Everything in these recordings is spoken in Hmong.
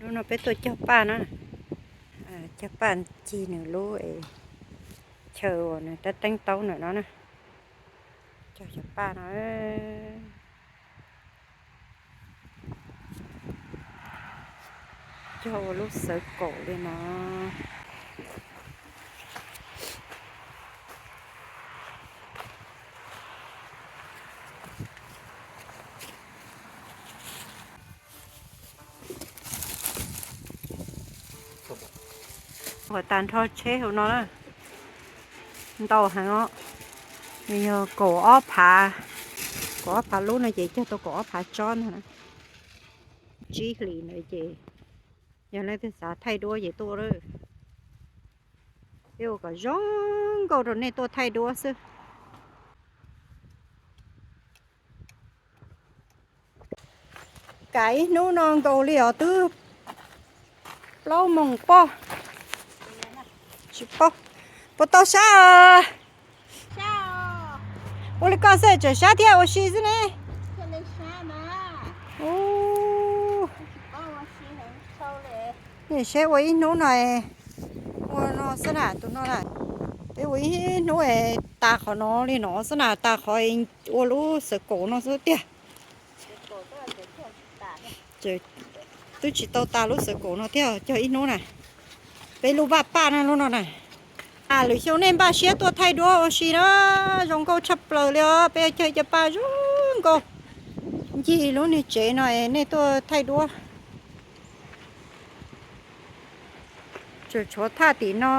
Hnub no peb tuaj cog paj na, cog paj ncig nws lub chaw uas nws rab teeb taub ntawm no na. Cog cov paj no, cog ua lub xawv kaum li no. Ua tas nrho tsheb hauv no na, ntau heev os. Nws yog kaum ob phav, kaum ob phav lub no ces cog tau kaum ob phav tsob ntag. Tsib hlis ntawd ces yog leej twg xav thaij duab ces tuaj lawm. Peb ua kom zoo nkauj rau nej tuaj thaij duab xwb. Kam ib hnub no nkaus li os, twb plaub moos poj. Tsis paub, puas tau sab? Ua li koj xwb tseem sab thiab ua si xwb ne. Nej seb ua ib hnub no, ua no xwb na, tus no na. Peb ua ib hnub tas qhov no li no xwb na, tas qhov ua lub xawv kaum no xwb tiag. Twb tsis tau tas lub xawv kaum no thiab, cog ib hnub na. Peb lub vaj paj na lub no na. Lwm xyoo nej npaj siab tuaj thaij duab ua si na, zoo nkauj tshaj plaws li os. Peb cog ib co paj zoo nkauj ncig lub niag tsev no es nej tuaj thaij duab. Tseem tshuav thaj tim no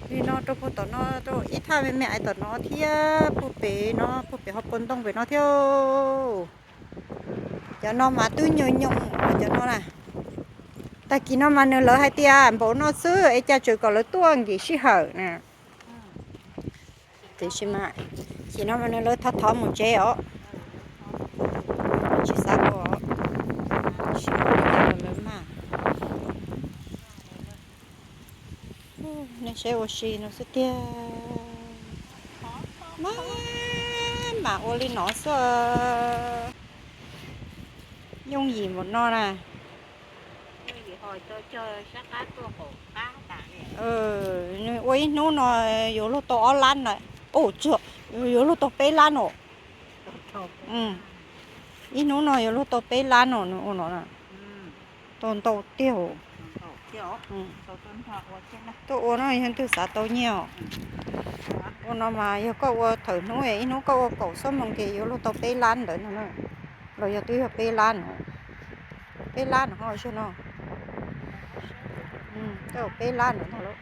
li no rau puag tom no, rau ib thaj me me ais tom no thiab, puag pem no, puag pem hauv paus ntoo pem no thiab. Cov no mas twb nyoos nyoos cov no na. Tag kis no mas nws lawv hais tias npaum no xwb es cas tseem kom lawv tuaj nkim sij hawm na. Tiam sis mas chim no mas nws lawv thov thov mus tsev os. Tsis xav ua os, tsis ua lawv mas. Nej saib ua si no xwb tiag. Mas, mas ua li no xwb. Yooj yim npaum no na. Nws ua ib hnub no yuav luag tau ob lab na. Yuav luag tau peb lab no. Ib hnub no yuav luag tau peb lab no nws ua no na. Tau ntau tiag. Tuaj ua no yog twg xav tau nyiaj os. Ua no mas yog koj ua thawm hnub, ib hnub koj ua kaum xuab moos ces yuav luag tau peb lab ntawd no na. Los yog twb yog peb lab no. Peb lab no ho zog no. Peb lab ntawd ntag lauj.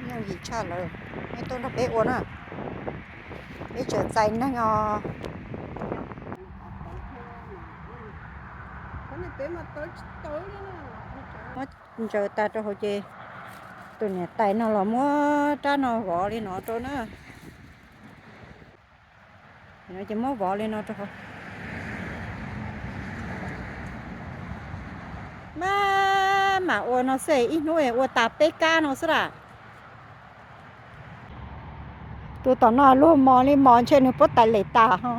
Yooj yim tshaj lawm. Nej tuaj nrog peb ua na. Peb tseem txais neeg os. Muab ntsaws tas rau hauv ces tus niam tais no los muab rab no vov li no rau na. Ces muab vov li no rau hauv. Mas, mas ua no xwb ib hnub ua tas peb kab no xwb las. Tus tom no luag mos li mos ntshe nws puab tais lem tas ho.